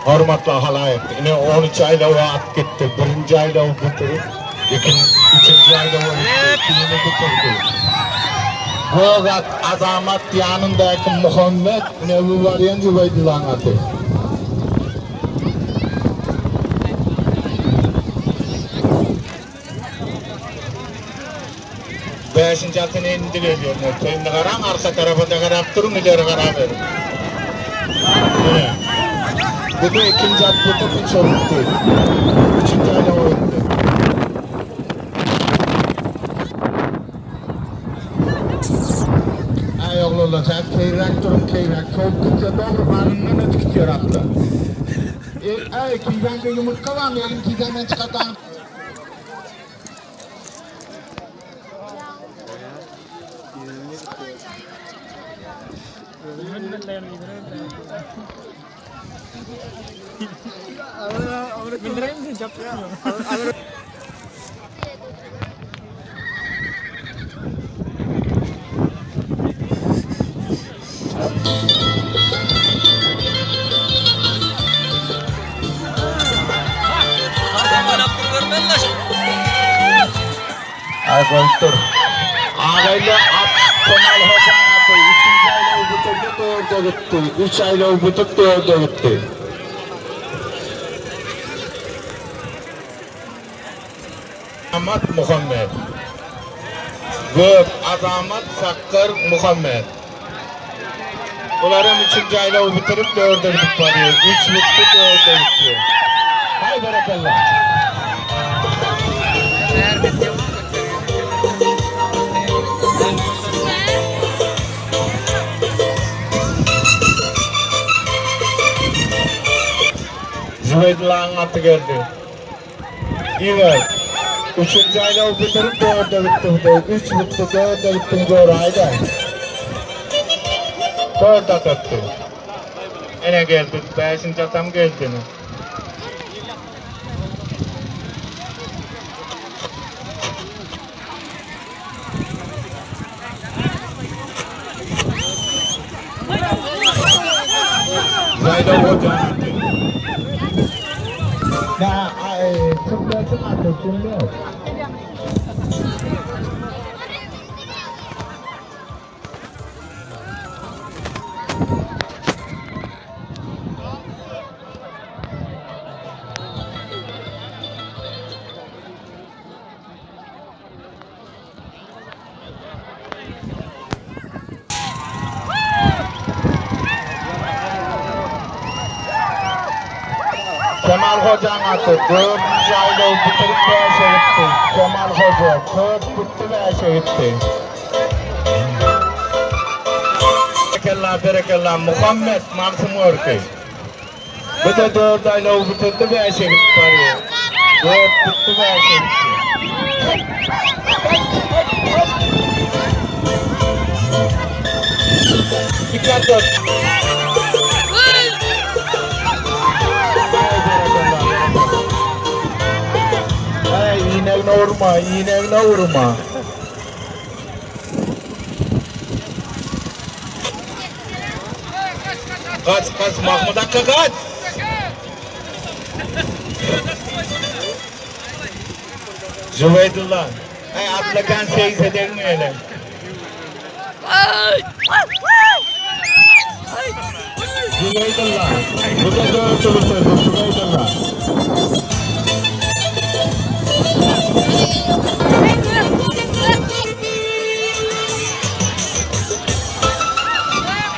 Hormatly halaýyk, ine 13 aylawy at gitdi. Birinji aylawy bitirip, ikinci aylawy bitti, bitirdi. Bogat Azamat yanındaki Muhammed Nebi varyan Cübeydullah atı. Beşinci atını indiriyor. Kendi karan arka tarafa da karap durun, ileri karar verin. Bu da ikinci at bitirip üç oldu. Üçüncü aylawy bitti. Ay oğlum sen keyrak durun keyrak. Soğuk gitse doğru hanımdan ötü gidiyor atla. Ay kiyden yumurtka var mı? Elim kiyden çıkartan. Ay koydur. Ağayla at Kemal Hoca atı. Üçüncü ayla bitirdi, dörde gitti. Üç ayla bitirdi, dörde gitti. Azamat Muhammed. Gök Azamat Sakkar Muhammed. Bunların üçüncü ayla bitirip dörde gidip varıyor. Üç bitti, dörde gitti. Hay berekallah. Zübeydullah'ın atı geldi. Evet. Üçüncü ayla bitirip dörde bitti. Üç bitti, dörde bitti. Doğru haydi. Dört at attı. Ene geldi. Beşinci atam geldi. Zayda Hoca. Na, tüm atı, tüm yok. Kemal Hoca'nın atı 4. ayda bitirip beşe gitti. Kemal Hoca 4 bitti beşe gitti. Berekallah berekallah Muhammed Marsım Örkü. Bu da 4 ayda bitirdi beşe gitti. 4 bitti beşe gitti. Dikkat et. İğnegine vurma, iğnegine vurma. Kaç kaç Mahmut Hakkı kaç. Zübeydullah. Hey atlakan seyis eder mi öyle? Zübeydullah. Bu da dört olursa Zübeydullah.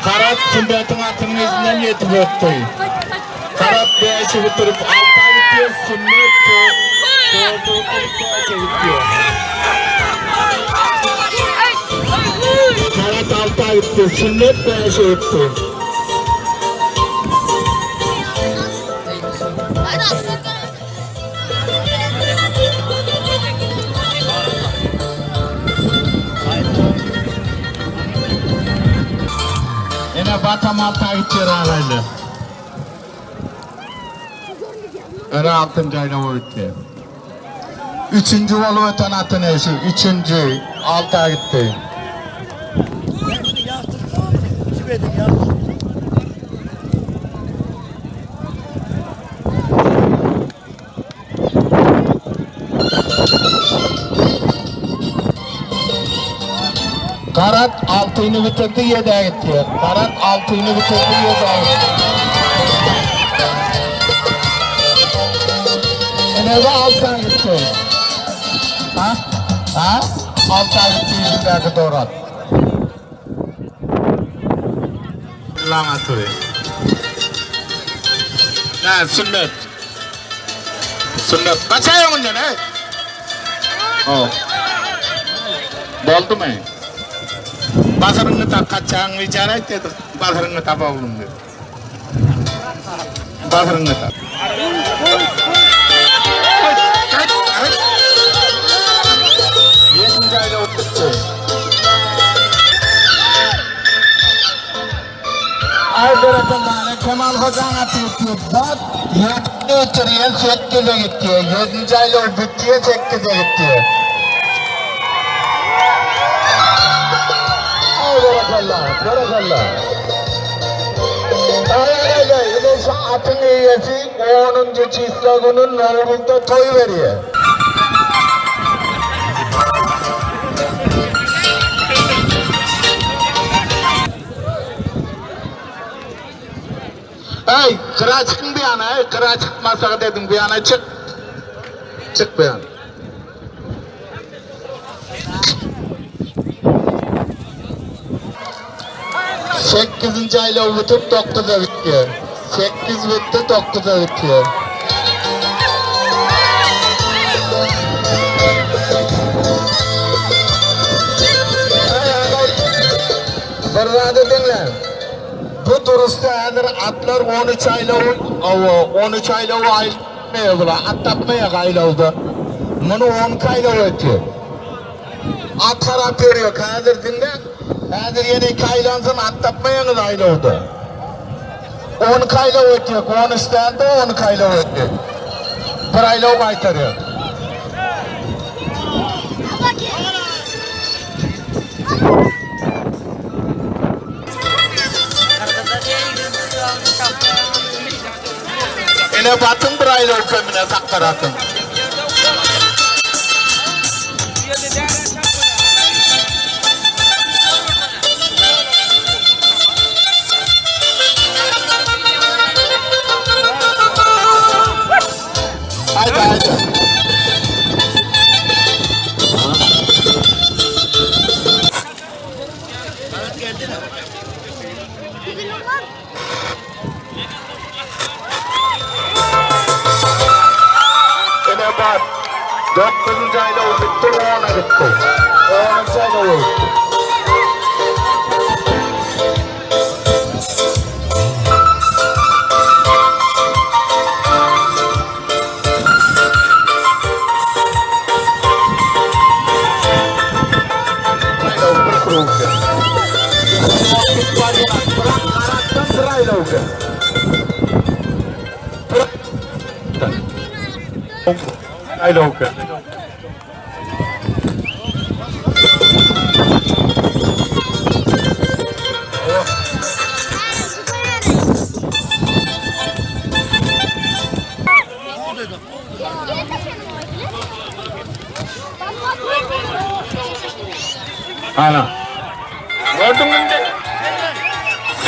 Karat sünnetin atının izinden yetip öttü. Karat beşi bitirip alta gidiyor, sünnet dördü bitirip beşe gidiyor. Karat alta gitti, sünnet beşe gitti. Yine batam alta gidiyor ağayla. Öne altıncı ayla bitti. Üçüncü olup öten atın eşi. Üçüncü alta gitti. Karat altını bitirdi, yediye gitti. Karat altını bitirdi, yediye gitti. Eneve alttan gitti. Ha? Ha? Alttan gitti, yüzündeki doğru at. Lan atıyor. Ne? Sünnet. Sünnet. Kaç ay önce ne? Oh. Boldu mu? Basarını tak kaçağın bicara etti. Basarını tap oğlum diyor. Basarını tap. Yedinci ayda oturttu. Ay bırakın Kemal Hoca'nın atıyor. Bak yedi ötürüye sekize gitti. Yedinci ayda bittiye sekize gitti. Barakallah, barakallah. Ay ay ay, şu atın üyesi 10. Çislagun'un Novruz'da toy veriyor. Hey, kıra çıkın bir yana, hey, kıra çıkmasa dedim bir yana çık. Çık bir yana. Sekizinci ayla bitip 9'a bitiyor. 8 bitti, 9'a bitiyor. Bir dinle. Bu duruşta hazır atlar 13 ayla 13 ayla aylıyor bula. At tapmaya ayla. Bunu 10 ayla ötüyor. At harap veriyor. Hazır dinle. Hazır yine 2 aylansın at tapmayanız ayla oldu. 10 kayla ötüyor. 13 tane de 10 kayla ötüyor. Bir ayla kaytarıyor. Yine batın bir ayla öpemine sakkar atın. Haydi haydi. Ene bak. 9. ayda o bitti, 10'a bitti. 10. ayda o bitti. Ayla. Ana. Gördün mü?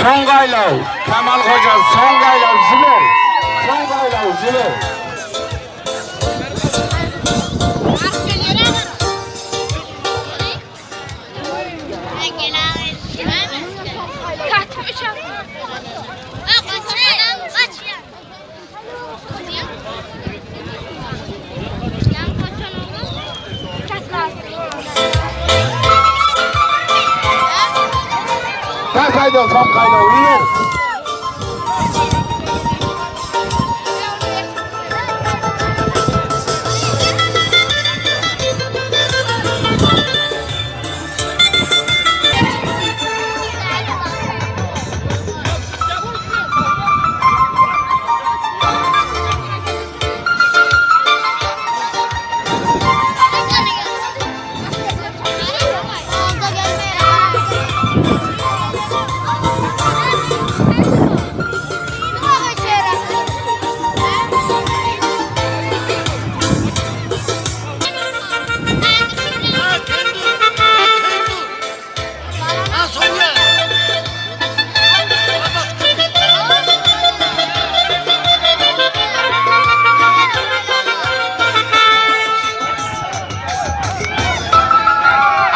Son gaylav. Kemal Hoca son gaylav Zübeyir. Son gaylav Zübeyir. Kaç ayda son gaylav iyi.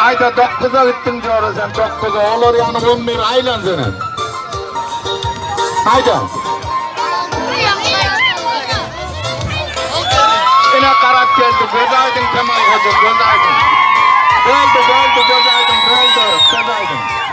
Ayda 9'a gittin diyor sen 9'a. Olur yani 11 aylan senin. Haydi. Yine karat geldi. Göz aydın Kemal Hoca. Göz aydın. Öldü, öldü, göz aydın. Öldü, göz aydın.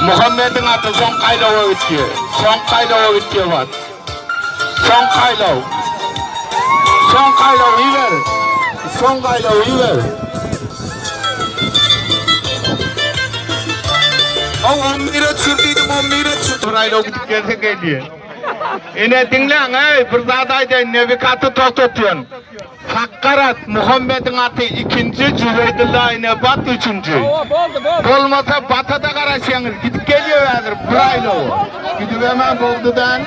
Muhammed'in adı son kaylava bitiyor. Son kaylava bitiyor bak. Son kaylav. Son kaylav iyi ver. Son kaylav iyi ver. O 11'e çürdüydüm 11'e çürdüm. Burayla gidip gelse geliyor. Yine dinlen ey bir zadaydı nevikatı toktutun. Sakkarat Muhammed'in atı ikinci, Cüveydullah yine bat üçüncü. Olmasa batada karaşıyorsunuz. Gidip geliyor hazır burayla o. Gidip hemen buldu den.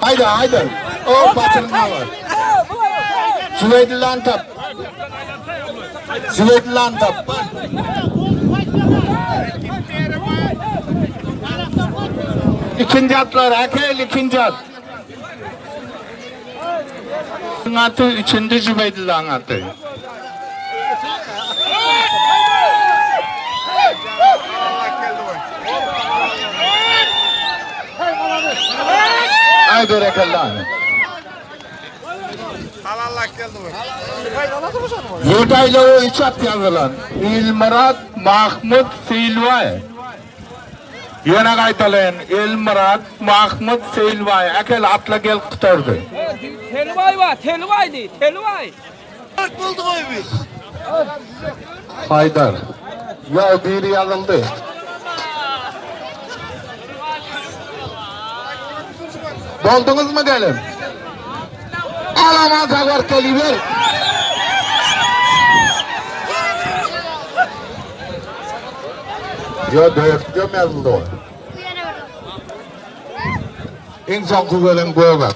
Haydi haydi. O batırma var. Cüveydullah tap. Cüveydullah tap. İkinci atlar, Akel ikinci at. Atı üçüncü Cübeydullah'ın atı. Ay berekallah. Yedayla o üç at yazılan. İlmurat Mahmut Silvay. Yine qaytalayın. Elmurat Mahmut Silvay. Akel atla gel kurtardı. Telvay var, telvay değil, telvay. Bulduk biz. Haydar. Ya biri yazıldı. Buldunuz mu gelin? Alamaz var geliver. Ya dört yazıldı o. En son kuvvelen koyacak.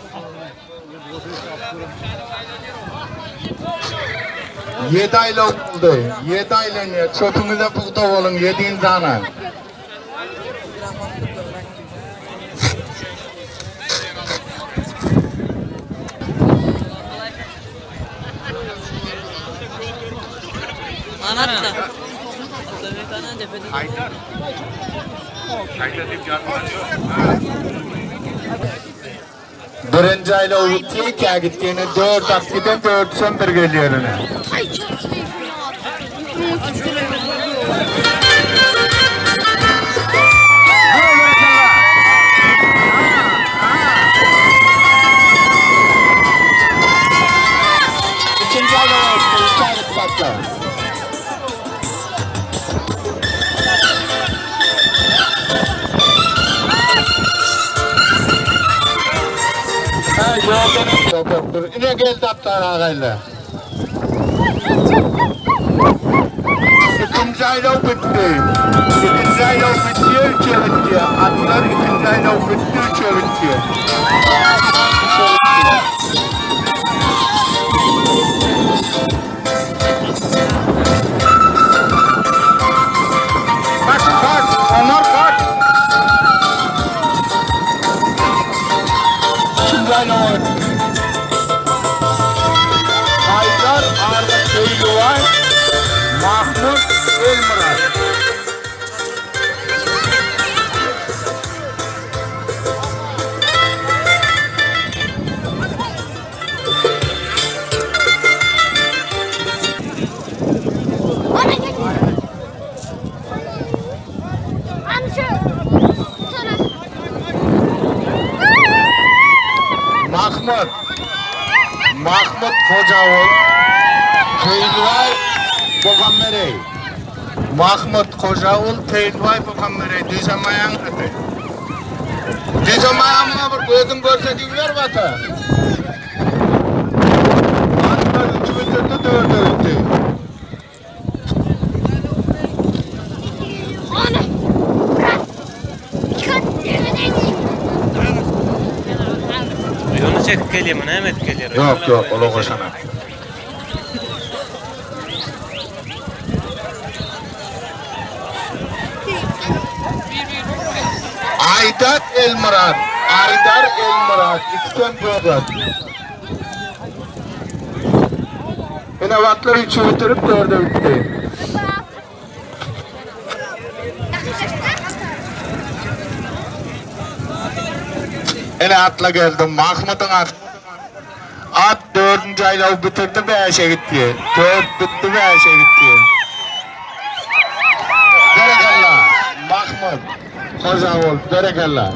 7 ayla oldu. 7 ayla ne? Çöpünüze puhta olun. 7 insana. Birinci aylav bitti, ikiye gittiğini 4 at giden 4 son bir geliyor yerine. İkinci aylav bitti, 2 aylık atlar. Dur, yine geldi atlar ağayla. İkinci aylav bitti. İkinci aylav bitti, üçe bitti. Atlar ikinci aylav bitti, üçe bitti. Üçe bitti. Kaç, kaç, onlar kaç. İkinci aylav bitti. Haydar Arda Köylüvay, Mahmut Elmurat. Mahmut Kocaoğlu, Köylüvay Bogammerey. Mahmut Kocaoğlu, Köylüvay Bogammerey. Düzemayan atı. Düzemayanına bir gözün görse diyorlar batı. Atlar üçü bitirdi, dördü bitti. Onu çekip geliyor mu? Ne emet geliyor? Yok yok, ola koşana. Aydar Elmurat, Aydar Elmurat, ikiden dört. Yine vatlar üçü bitirip dörde bitti. Yine atla geldim, Mahmut'un at. At 4. aylav bitirdi, 5'e gitti. 4 bitti, 5'e gitti. Berekella, Mahmut. Kocaoğlu, berekella.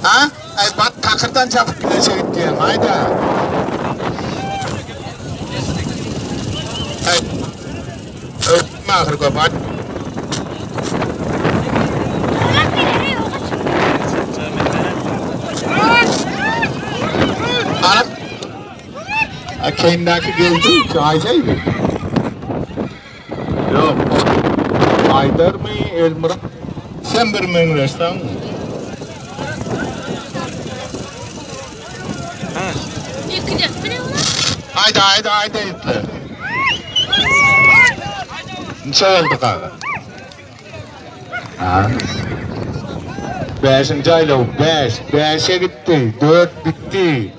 Ha? Ay bak takırdan çapıp 5'e gitti. Haydi. Ay. Öpme ahır bak. Kendaki geldi, Ayşe Yok, Aydar mı, Elmira? Sen bir mengreşten mi? Haydi, haydi, haydi itle. Ne oldu kanka? Ha? 5. aylav, 5, 5'e gitti, 4 bitti.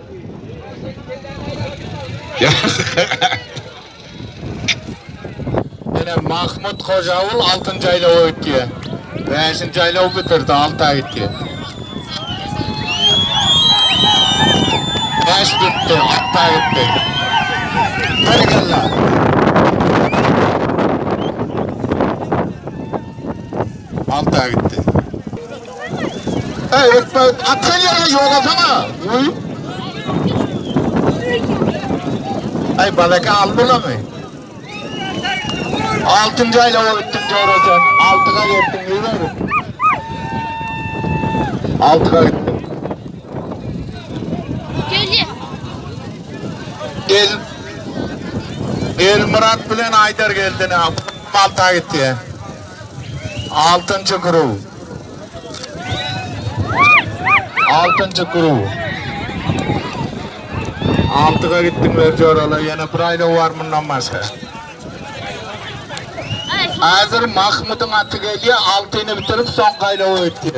Yine Mahmut Kocaoğlu 6. aylav gitti. 5. aylav bitirdi, 6'a gitti. 5 bitti, 6'a gitti. Berekella. 6'a gitti. Hey, atın yere yolasana. Ay balaka aldılar mı? 6. ayla gittim sen. 6'a gittim değil mi? 6'a gittim. Gel. Elmurat bilen Aydar geldi ne? 6'a gitti. 6. grup. 6. grup. 6'a gittim verci oralar. Yine bir ayla var bundan başka. Hazır Mahmut'un atı geliyor. 6'ını bitirip son kayla o etti.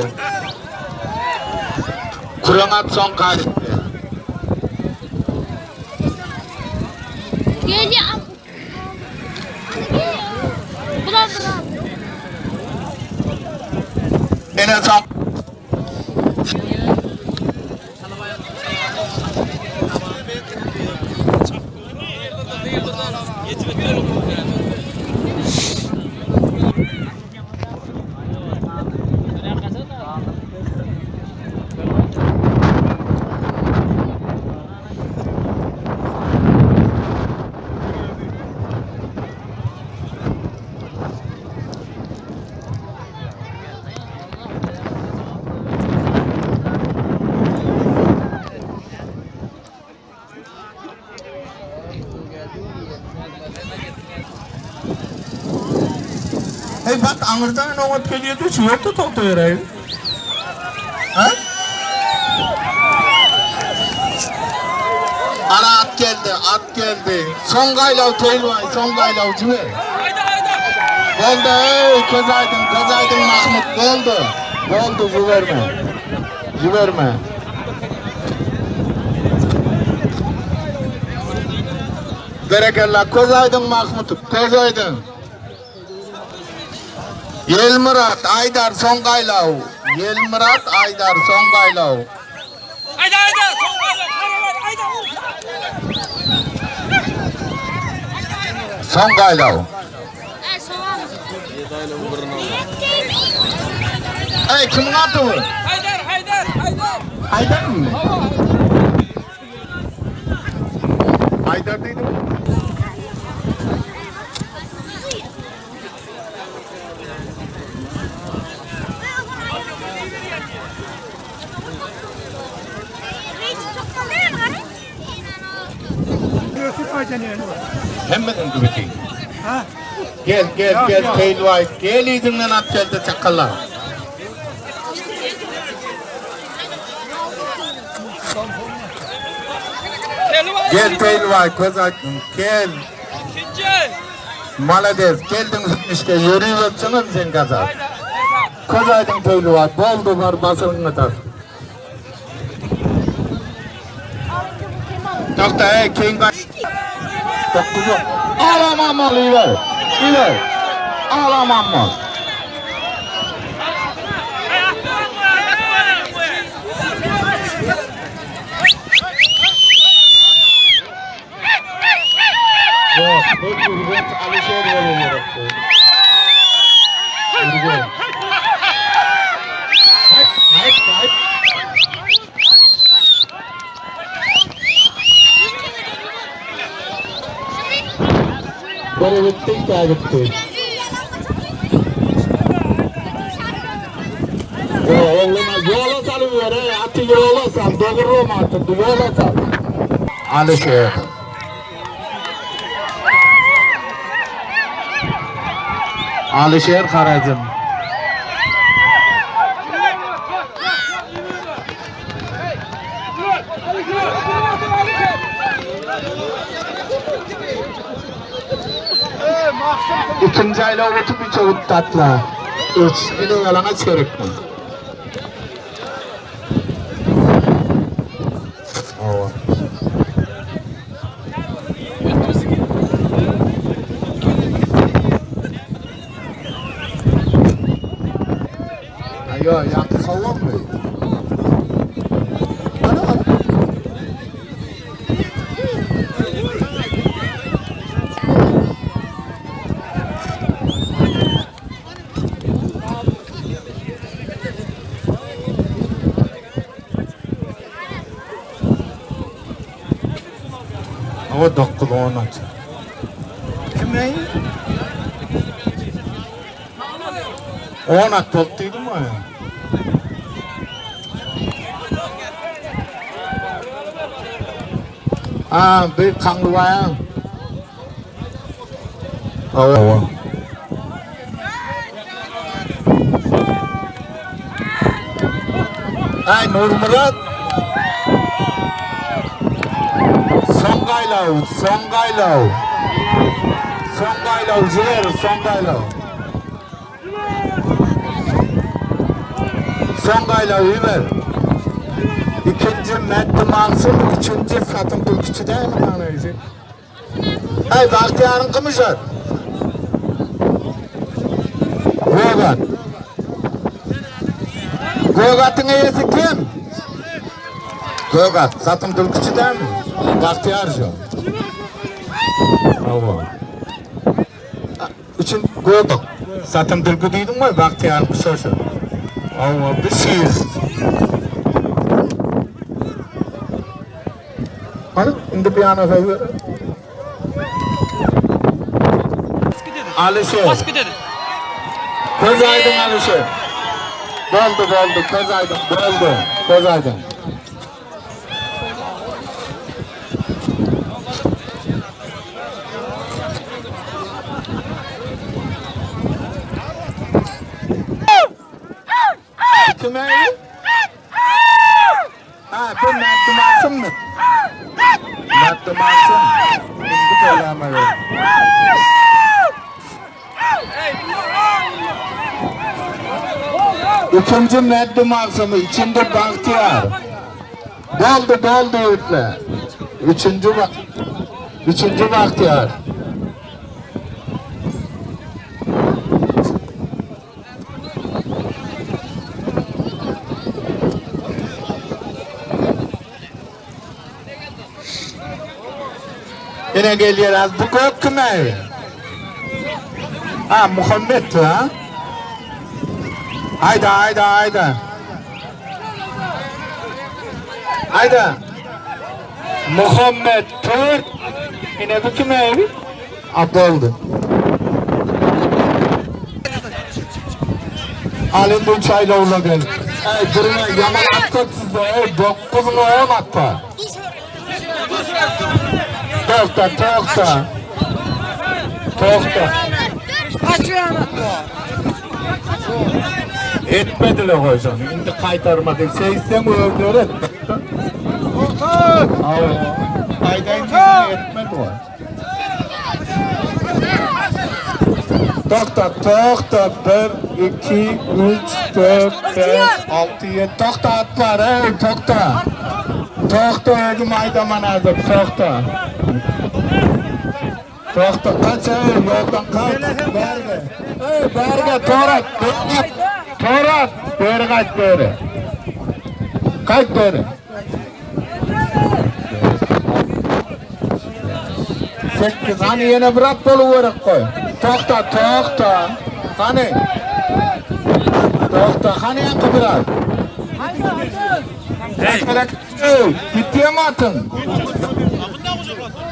Kur'an at son kayla etti. Geliyor. Bulan bulan. Enes at. Hey bak anırdan oňat gelýärdi, şu ýokdy togtaýar. Ha? Ana at geldi, at geldi. Son gaylav Teylvay, son gaylav cüve. Hayda hayda. Boldu ey, köz aydın, köz aydın Mahmut, boldu. Boldu, jüverme. Jüverme. Berekella, köz aydın Mahmut, köz aydın. Yelmurat, Aydar, son gaylav. Yelmurat, Aydar, son gaylav. Hayda hayda. Son gayla. Hayda. Son gaylav. Ha soğan. Ey, kimin adı bu? Haydar Haydar Haydar. Haydar mı? Haydar değil mi? Hemmeden gübeti. Gel gel gel Teylvay. Gel izinden at geldi çakala. Telvay. Gel Teylvay göz aydın. Gel. İkinci. Malades geldin işte yürüyorsunuz sen gaza. Hayda. Esat. Köz aydın Teylvay. Boldu var basılını tak. Tokta ey keyin bak. Dokuz. Alamam mal iver. İver. Alamam mal. Yok, bu Ürgenç Alişer yolu gerekti. Ürgenç. Hayt, hayt, hayt. Böyle bitti, daha bitti. Oğluma yola salıyor, atı yola sal, doğru mu atı, yola sal. Alişer. Alişer Harazm. İkinci ayla otup üç avuç tatla. Üç, bir de yalana çeyrek mi? Ava. Ayo, yankı savam mı? Ana, ana. Hava 9-10 aç. Kim ne? 10 at toptuydu mu ya? Aa, bir kanlı var. Hava. Ay Nur Murat. Son gaylav, son gaylav. Son gaylav, ciğer, son gaylav. Son gaylav, Ömer. İkinci Mehdi Mansur, üçüncü Fatım Türkçü değil mi lan öyle? Ey Bahtiyar'ın kımışar. Gögat. Gögat'ın iyisi kim? Gögat. Satım dülküçü değil mi? Bahtiyar şu. Bravo. Üçün Gögat. Satım dülkü duydun mu? Bahtiyar'ın kuşaşı. Allah bir şey. Hani indi piyano sayıyor. Alişer. Bas gidelim. Köz aydın Alişer. Boldu boldu köz aydın boldu. Köz aydın. Kime? Ha bu Mert Marsın mı? Mert Marsın. Indi böyle İkinci Meddi Marsımı, içinde Bahtiyar. Doldu doldu ütle. Üçüncü Bahtiyar. Yine geliyor az. Bu kök kime? Ha Muhammed ha? Hayda hayda hayda. Hayda. Muhammed Türk. Yine bu kim evi? Abdoldu. Alın bu çayla ula gel. Ey durma yaman attık size. Ey 9 mu 10 hatta. Tohta tohta. Tohta. Etmediler hocam. Şimdi kaytarmadı. Seysen öldür etmedi. Haydan etmedi o. Tohta, tohta. 1, 2, 3, 4, 5, 6, 7. Tohta atlar. Ey tohta. Tohta ödüm aydaman azıp. Tohta. Tohta kaç ey yoldan kaç. Berge. Ey berge torat. Torat. Beri kaç beri. Kaç beri. 8. Hani yine bırak dolu verip koy. Tohta tohta. Hani. Tohta. Hani yankı biraz. Hey. Gitti mi atın?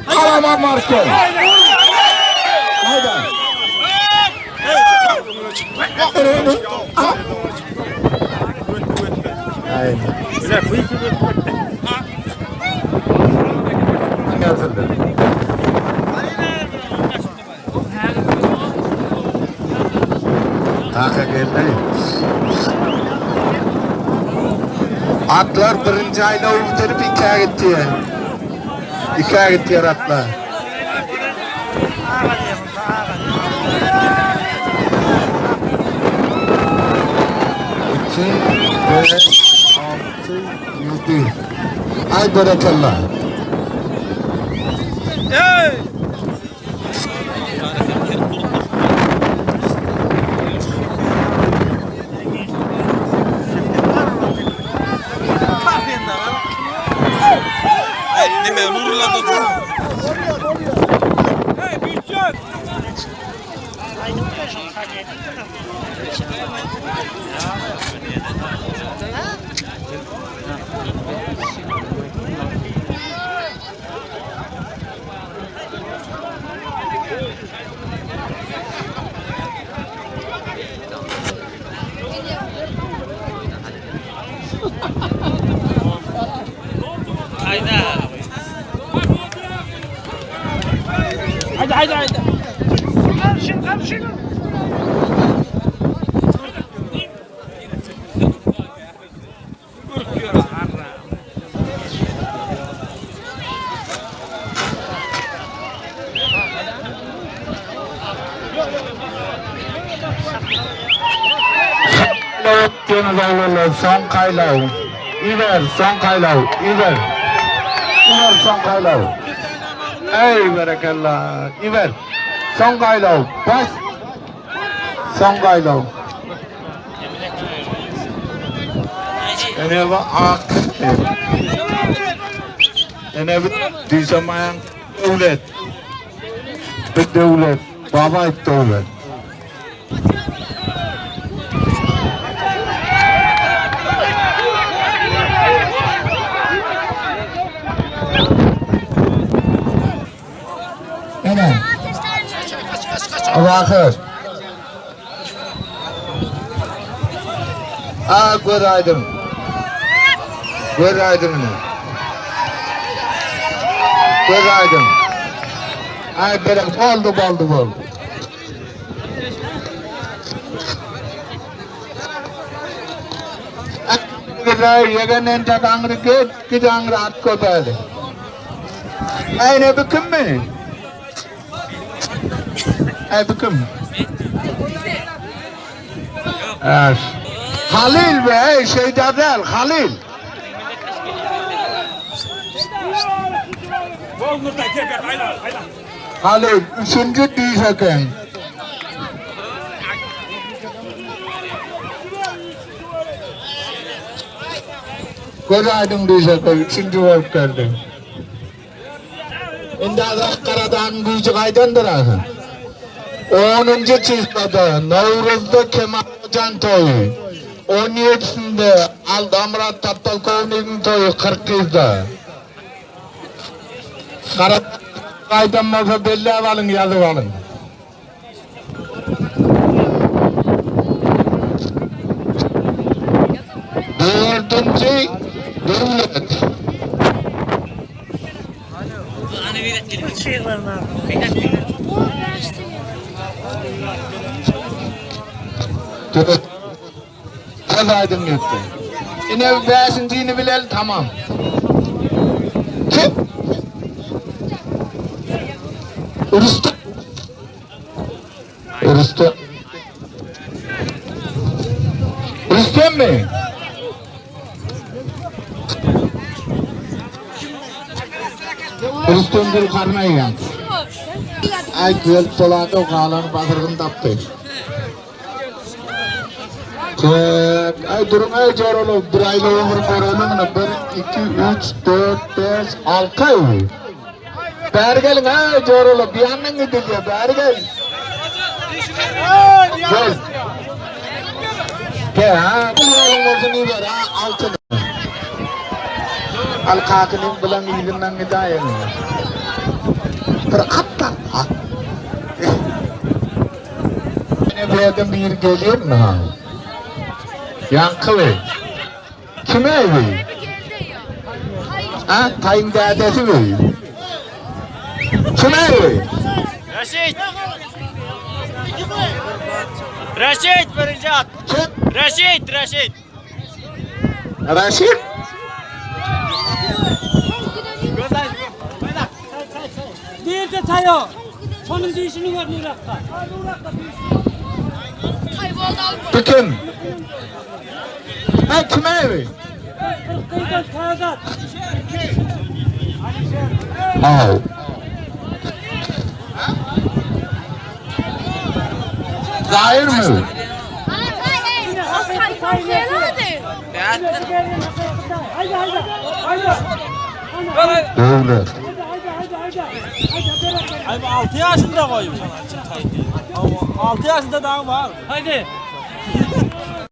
Alamam Marko. Hayda. Kaka geldi. Atlar birinci ayda bitirip ikiye gitti. İkiye gitti atlar. İki, beş, altı, yedi. Ay berekallah. Hey! Haydi haydi haydi. Karşın karşın. Son kaylav. İver son kaylav. İver. İver son kaylav. Ey berekella. İver. Son gaylav. Bas. Son gaylav. Ene ak. Ene düzemayan devlet. Bir devlet. Baba devlet. Ene. Bakır. Aa gör aydın. Gör aydınını. Gör aydın. Ay benim oldu. Yegan ente kangri ke kidangri at ko bale. Ay ne büküm mü? Ay büküm. Evet. Halil be, şeyde değil, Halil. Halil, üçüncü düzeken. Göz aydın düzeken, üçüncü olup geldi. Şimdi azak karadan gücü kaydandır ahı. 10. çizmede Nevruz'da Kemal Hocan toyu. 17'sinde Aldamurat Taptalkovnik'in toyu 40'da. Kaydan olsa belli alın, yazıp alın. Dördüncü devlet. Söz aydın gitti. Yine beşincini bilel tamam. Kim? Rüstem. Rüstem. Rüstem mi? Rüstem bir karnayı. Ay güzel poladı kalan batırgın taptı. Ay durun ay jorolu bir aylı ömür koronu 1 2 3 4 5 6 ay. Beri gelin ay jorolu bir yandan gidiliyor beri gel. Gel. Gel ha. Bu oğlum olsun iyi ver ha altını. Al kakının bulan iyiliğinden gidayım. Bir at at. Ne bir bir geliyor mu ha? Yankılı. Kime evi? Ha? Kayındadesi mi? Kime evi? Raşit! Raşit birinci at! Kim? Raşit, Raşit! Raşit? Bir de tayo. Sonuncu işini var Nurak'ta. Bu kim? Ha kime evi? 40'dan kağıdat. Ha. Zahir mi? Haydi haydi. Haydi. Devlet. Haydi haydi. Abi 6 yaşında koymuş. 6 yaşında daha var. Haydi.